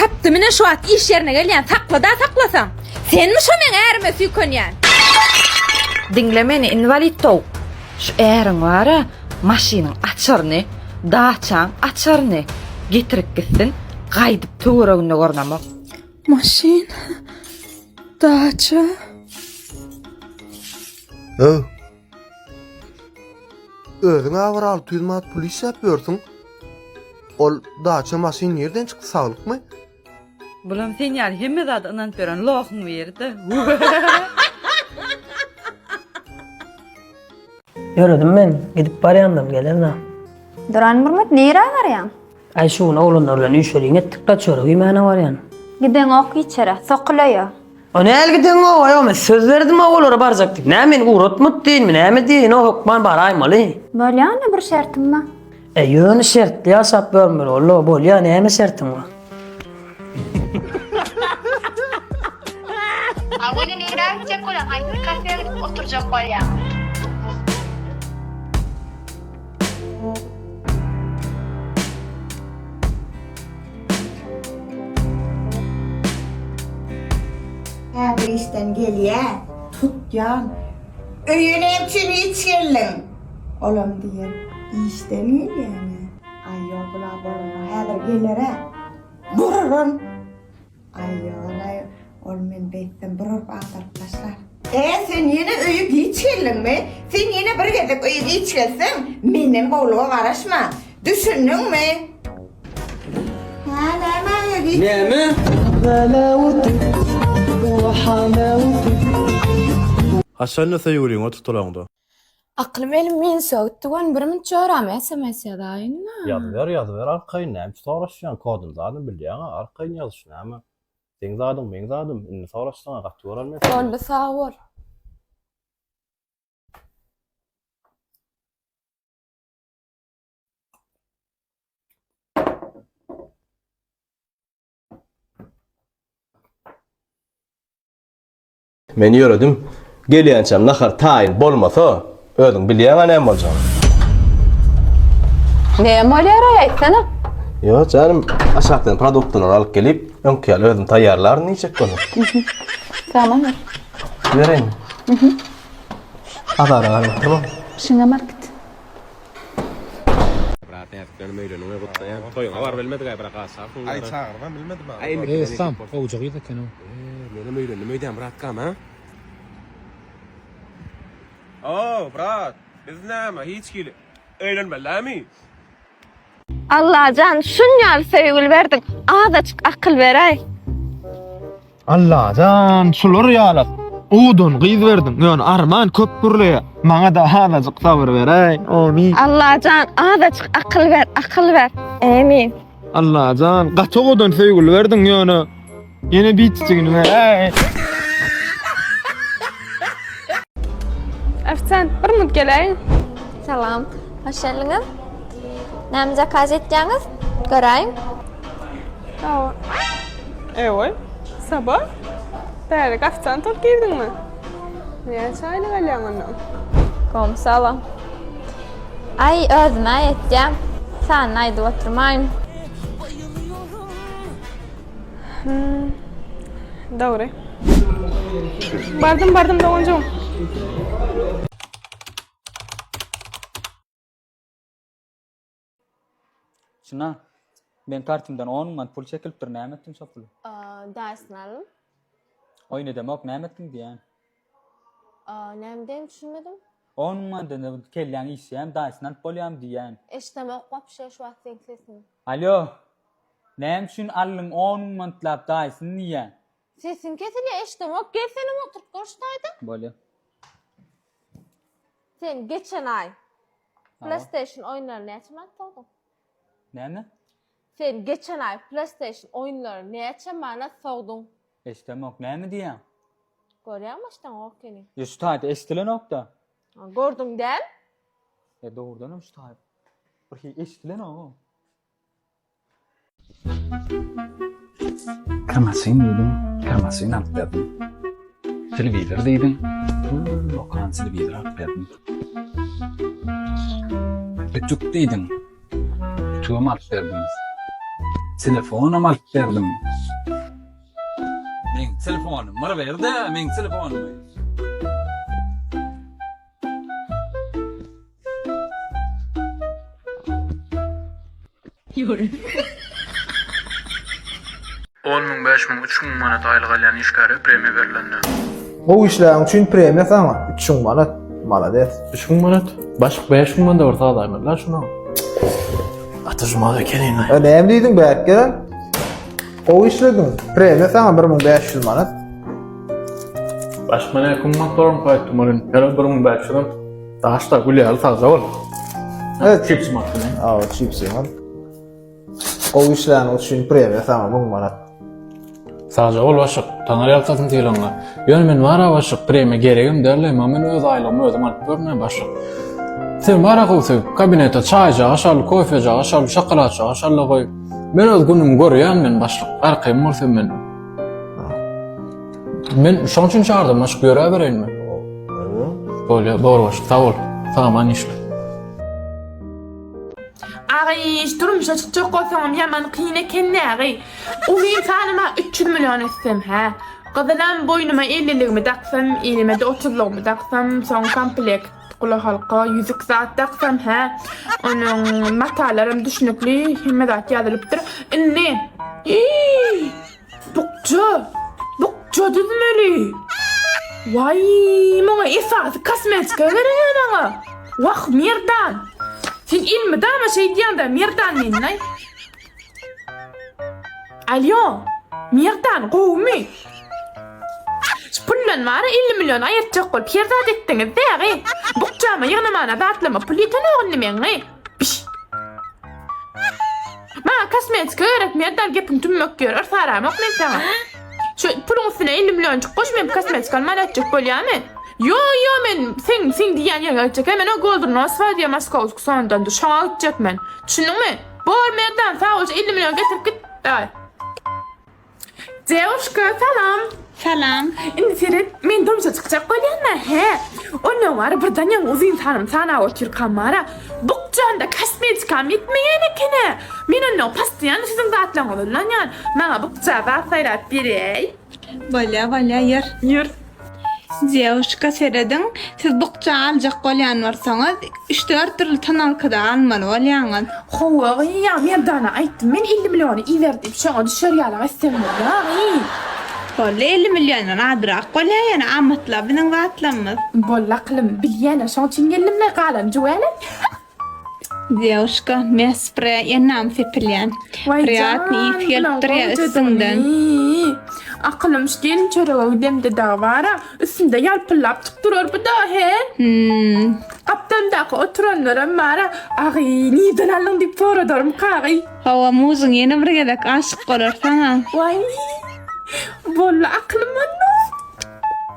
Tapdym ine şu wagt iş ýerine gelýän saklada saklasaň. Senmi şo meň ärime süýkenýän? Diňle meni inwalid towuk. Şu äriň bara maşynyň açaryny, daçaň açaryny getirip gitsin, gaýdyp töwereginde görnemok. Maşyn, daça. Öw. Özüň-ä bir 600 manat pul işläp ýörsüň. Ol daça maşyn nirden çykdy saglykmy? Bulam sen ýaly hemme zada ynanyp ýören lohuň biri-de. Ýöredim men, gidip barýandym, geler-dä. Duran Murmat, nirä barýaň? Aý, şu gün oglanlar bilen üýşeliň etdik-le, çörek iýmäne barýan. Gideňok hiç ýere, sokul öýe. O näl gideňok, aýo, men söz berdim-a olara barjak diýip. Näme meni ugratmady diýinmi, näme diýin, o hökman baraýmaly. Bolýa onda bir şertim bar. E, ýöne şertli ýaşap ýörmeli, walla, bolýa, näme şertiň bar? A weli nirä gitjek bolýaň, haýsy kafeýa gidip oturjak bolýaň? Häzir işden gelýä, tutýan. Öýe näme üçin giç geldiň? Olam diýer, işden gelýän-ä. Aý ýok, bula bolanok, häzir geler-ä. Bururan. Aý ýok-laý, ol men beýtsem bir urup agdaryp taşlar. E, sen ýene öýe giç geldiňmi? Sen ýene bir gezek öýe giç gelseň, menden gowulyga garaşma. Düşündiňmi? Hä, näme öýe giç? Näme? Haçanda söýgüliňe tutulaňda. Aklym elim minuse gitdi göni bir minut jorama sms ýazaýynda. Ýazyber ýazyber arkaýyn näme üçin soraşýaň kodyny zadyny bilýäňä arkaýyn ýazyş näme seň zadyň meň zadym indi soraşsaňa gaty görer men seni. Boldy sag bol. Men ýöredim. Gelýänçäm nahar taýyn bolmasa, özüň bilýäň-ä näme boljagyny. Näme bolýar-aý, aýtsana? Ýok, janym, aşakdan produktlary alyp gelip, öňki ýaly özüm taýýarlaryn diýjek boldum. Tamam. Bereýinmi? Azara galyp oturma. Şuňam alyp git. Brat näziklerim öýleniňi gutlaýan. Toýuňa baryp bilmedik aý brat gaçarsyň. Aý çagyrman bilmedim Aý Ey Sam, gowja gyz eken o. Eee menem öýlendim öýdýän bratkam ha. Oh brat biz näme hiç hili öýlenmelimi. Allajan şunýaly söýgül berdiň azajyk akyl beräý. Allajan şular ýaly owadan gyz berdiň ýöne arman köp gürleýär maňada azajyk sabyr beräý amin. Allajan azajyk akyl ber akyl ber Ämin. Allajan gaty owadan söýgüli berdiň ýöne ýene biçijigini beräý. Ofisiant bir minut geläýiň. Salam, hoş geldiňiz. Näme zakaz etýäňiz? Göräýiň. Sag bol. Ewoý, Saba, bärik ofisiant bolup girdiňmi? Näçe aýlyk alýaň ondan? Gowmy Saba? Aý, özüm-ä ýetýän. Sanyny aýdyp oturmaýyn. Hmm, dogry. Bardym, bardym doganjygym. Çyna, meň kartymdan on manat pul çekilipdir, näme etdiň şo puly? Daýysyny aldym. Oýun edemok, näme etdiň diýýän. Näme diýen düşünmedim. On manatdan kelläň işleýärmi, daýysyny alyp bolýarmy diýýän. Eşidemok wapşe şu wagt seň sesiňi. Alýo. Näme üçin aldyň on manatlap daýysyny diýýän. Sesiň kesilýär eşidemok, gel senem oturyp gör şu taýda. Bolýa. Sen geçen aý PlayStation oýunlaryny näçe manat sowduň? Näme? Sen geçen aý PlayStation oýunlaryny näçe manat sowduň? Eşidemok, näme diýýäň? Görýäňmi eşdeňok ekeni. Ýa şu taýda eşdilenok-da. Gördüň däl? E dogrudanam şu taý bir hili eşdilenok. Kir maşyn diýdiň, kir maşyn alyp berdim. Telewizor diýdiň, okan telewizor alyp berdim. Ütük diýdiň, ütügem alyp berdim. Telefonam alyp berdim. Meň telefonym bir ber-de, meň telefonymy. On müň, 5000, 3000 manat aýlyk alýan işgäre premiýa berilende. Gowy işläniň üçin premiýa saňa 3000 manat. Malades. 3000 manat? Başlyk 5000 manada bir zat aýmaly-la şunuň. Ata jumada ekeniň. E näme diýdiň bärik gelen? Gowy işlediň. Premiýa saňa 1500 manat. Başlyk men näme manat bolarmyka aýtdym welin, ýöne 1500 hem daşda gül ýaly sagja bol. Evet. Çipsi maşyny. Aw, çipsi al. Gowy işläniň üçin premiýa saňa 1000 manat. Sagja bol başlyk, Taňry ýalkasyn sylagyňa. Ýöne men bar-a başlyk, premiýa geregem däl-le, emma men öz aýlygymy özüm alyp görmen başlyk. Sen bar-a gowsy, kabinete çaýjaga şal, kofejaga şal, şokoladjaga şal-da goý. Men öz günümi görýän men başlyk, arkaýyn bol sen menden. Men şoň üçin çagyrdym başlyk, ýöräbereýinmi? Bolýar, bor başlyk, sag bol. Sag-aman işle. Agyş, durmuşa çykjak bolsaňam ýaman kyn eken nägy. Uzyn sanyma 300 million etsem, hä. Gyzylam boýnuma elliligimi daksam, elime-de otuzlygymy daksam, soň komplekt, gulakhalka, ýüzük zat daksam, hä. Onuň matalaram düşnükli, hemme zat ýazylypdyr. Indi, Hii! Bukja! Bukja düzmeli! Waý, muňa esasy kosmetika gerek-ä maňa! Wah, Merdan! Sen elmydama şeý diýýäň-dä, Merdan meni-laý. Alýo, Merdan, gowumy? Şu puldan bar-a 50 million aýyrtjak bolup her zat etdiňiz dägi. Bukjama ýygnamana zatlama pul ýetenok indi meň-ä. Biş. Maňa kosmetika gerek Merdan gepiň tümmek ýör yrsaramok men saňa. Şu puluň üstüne 50 millionjyk goş men kosmetika alman ötjek bolýamy? Ýo ýo men seň seň diýýän ýeriňe gitjek men o Golden Rose bar diýýär Moskowsk sondan şoňa gitjek men. Düşündiňmi? Bor Merdan sag bol şu 50 million getirip git. Dawaý. Dewuşka salam. Salam. Indi seret, men durmuşa çykjak bolýan-da, hä. Ondan wara birden ýaňy uzyn sanym sanap otyrkam wara, bukjamda kosmetikam ýetmeýän eken-ä. Men ondan postoýanno siziň zatlaryňyzy ullanýan. Maňa bukja zat saýlap beräý. Bolýa, bolýa, ýör. Ýör. Dewuşka serediň, siz bukja aljak bolýan bolsaňyz, üç-dört dürli tonalkada almaly bolýaňyz. Hawa gyý, Merdana aýtdym men 50 milliony iber diýip, şoňa düşer ýaly etseň bolýa gyý. Boldy, 50 milliondan azrak bolýa ýöne amatla biziň zatlarymyz. Boldy akylym, bilýän-ä, şoň üçin geldim-le, galany jüwälek. Dewuşka, mespre, ennam sepilýän. Waý Priýatny jan, ys gelip bulam durýa gowja üstüňden. dugyny. Akylym şu gelin çörege gidemde dagy bar-a, üstünde ýalpyldap çyk durar bu dagy he. Hmm. Gapdaldaky oturanlaram bar-a, Agy, nirden aldyň diýip soradarmyka agy. Hawa, muzyň ýene bir gezek aşyk bolar saňa. Waý, boldy akylym onda.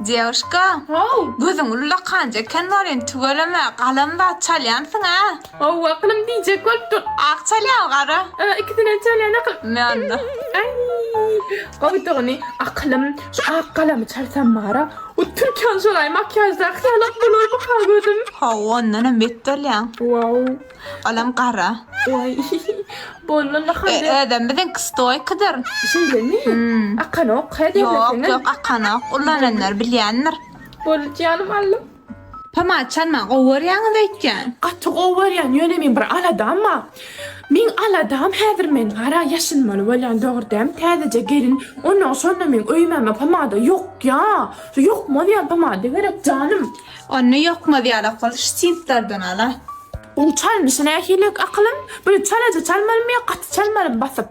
Dewuşka, How. gözüň ullakanja eken welin, tüweleme, galam zat çalýansyň-a. Hawa, akylym diýjek bolup dur. Ak çalýaň, gara? Ikisinem çalýan akylym. Men onda. Aý, goýdugyny akylym, şu ak galamy çalsam bar-a, o Türkan Şoraý makiýaždaky ýalak bolarmyka gözüm? Hawa, ondanam bet bolýaň. Wow. Olam gara. Waý, boldy nahar. Özem biziňki stoýkadyr. Şeýlemi? Akanok, hä Ýok, ýok, akanok. Ullananlar bilýändir. Boldy janym Allam. Pomad çalmagy gowy görýäňiz öýtýän. Gaty gowy görýän, ýöne meň bir aladam bar. Meň aladam häzir men gara ýaşynmaly bolýan dogry dämi täzeje gelin. Ondan şonda meň öýmeme pomada ýok ýa. Şu ýokmaz ýaly pomada gerek janym. Onda ýokmaz ýalak bol şu tintlerden ala. Gowy çalmyşy nähili akylym? Biri çalaja çalmalymy ýa gaty çalmalymy basyp?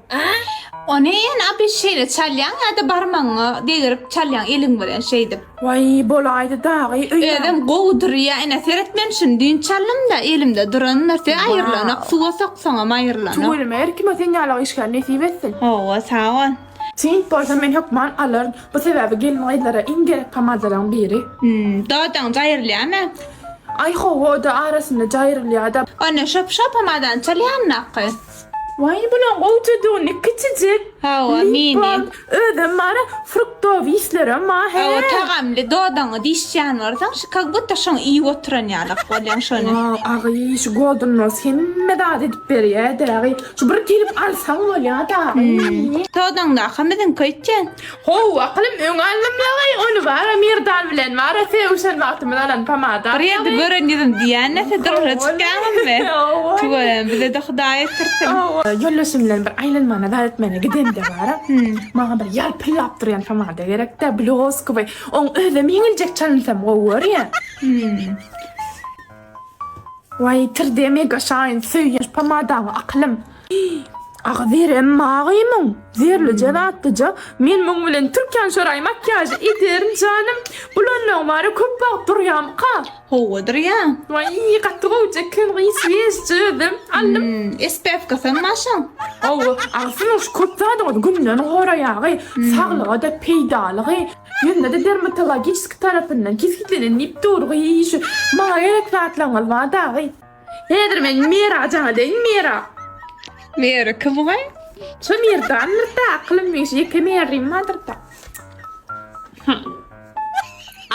Ony ýene abi şeýle çalýaň ýa-da barmagyňa degirip çalýaň eliň bilen şeýdip. Waý bolaýdy dagy öýe. Özem gowy durýa ine seret men şuny düýn çaldymda elimde duran närse aýrylanok suwa soksaňam aýrylanok. Tüweleme her kime sen ýalak işgär nesip etsin. Hawa sag bol. Tint bolsa men hökman alaryn. Bu sebäbi gelin-gyzlara iň gerek pomadalaryň biri. Hum, dodagyň jaýrylýamy? Aý hawa o-da arasynda jaýrylýada. Onda şo şo pomadany çal ýanyndaky. Waý bulaň gowja duny kiçijik. Hawa, mini. Özem bar-a, fruktowy yslarem bar, hä? Hawa, tagamly, dodagyňy dişýän bolsaň, şu kak budda şoň iýip oturan ýalak bolýaň şony. Waw, agy, şu Golden Rose hemme zady edip berýä-dä, agy. Şu bir gelip alsaň bolýa-da, agy. Dodagyňdaka biziňki öýtýän. Hawa, aklym öň aldym agy, ony bar-a Merdan bilen bar-a sögüşen wagtymyz alan pomada. Bir ýerde gören ýüzüm diýýän näse durmuşa çykýaňyzmy? Tüweleme bize-de Hudaý etdirsin. Ýoldaşym bilen bir aýlanmana zat etmäne gidemde bar-a, maňa bir ýalpyldap durýan pomada gerekdä, bloskowy. Oň özem ýeňiljek çalynsam gowy görýän. Waý 3D mega shine söýýän şu pomadaňy akylym. Aga zerem magy muň. Zerlije zatlyja. Men muň bilen türkän şoraý makiýaž ederin janym. Bulanlaň bary köp wagt durýamyka? Howwa durýa. Waý gaty gowja eken gyz swejje özem. Aldym. SPF-kasam bar şoň. Howwa aga siziň şu köp zadyňyz günden goraýagy saglygada peýdalygy. Ýüzüne-de dermatologiçeski tarapyndan kesgitlenen diýip dur gyý şu maňa gerek zatlaryňyz bar dagy. Häzir men Mera jaň edeýin Mera. Mera kim gyý? Şu Merdandyr-da akylym meň şu ýeke Merim bardyr-da.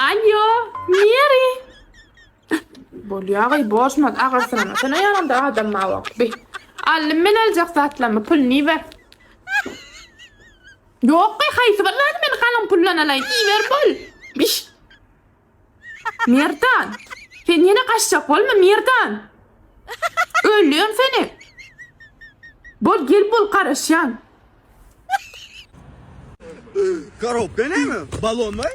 Alýo Meri. Bolýa gyý boşmat agyrsyramasana ýanynda adam bar wagt bi. Aldym men aljak zatlarymy puluny iber. Ýok gyý haýsy bir zady men galyň puldan alaýyn iber bol. Biş. Merdan. Sen ýene gaçjak bolma Merdan. Öldürin seni. Bol gel bol garaşýan. Korobka näme? Balonmy?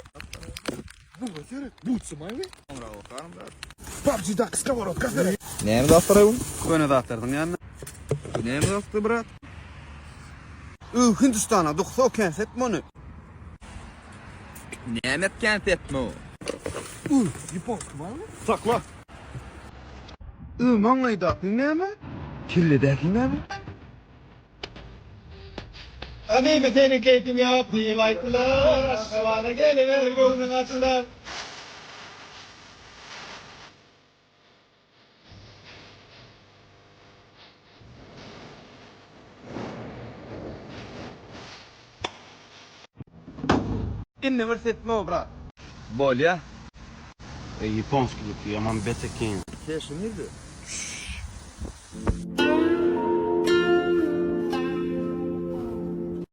Buňa seret, butsymaýmy? PUBG-daky skoworotka seret. Näme zatlar bu? Köne zatlardyň ýanynda. Bu näme zatdy brat? Öý Hindistana duksa känset muny. Näme etýän setmi bu? Öý ýaponsky barmy? Sakla. Öý maňlaýdaky näme? Kelledäki näme? Habibi seniň keýpiň ýok diýip aýtdylar Aşgabada geliber göwnüň açylar. Indi bir setme brat. Bolýa. Eý ýaponskiýniki ýaman bet eken. Keşi nirde?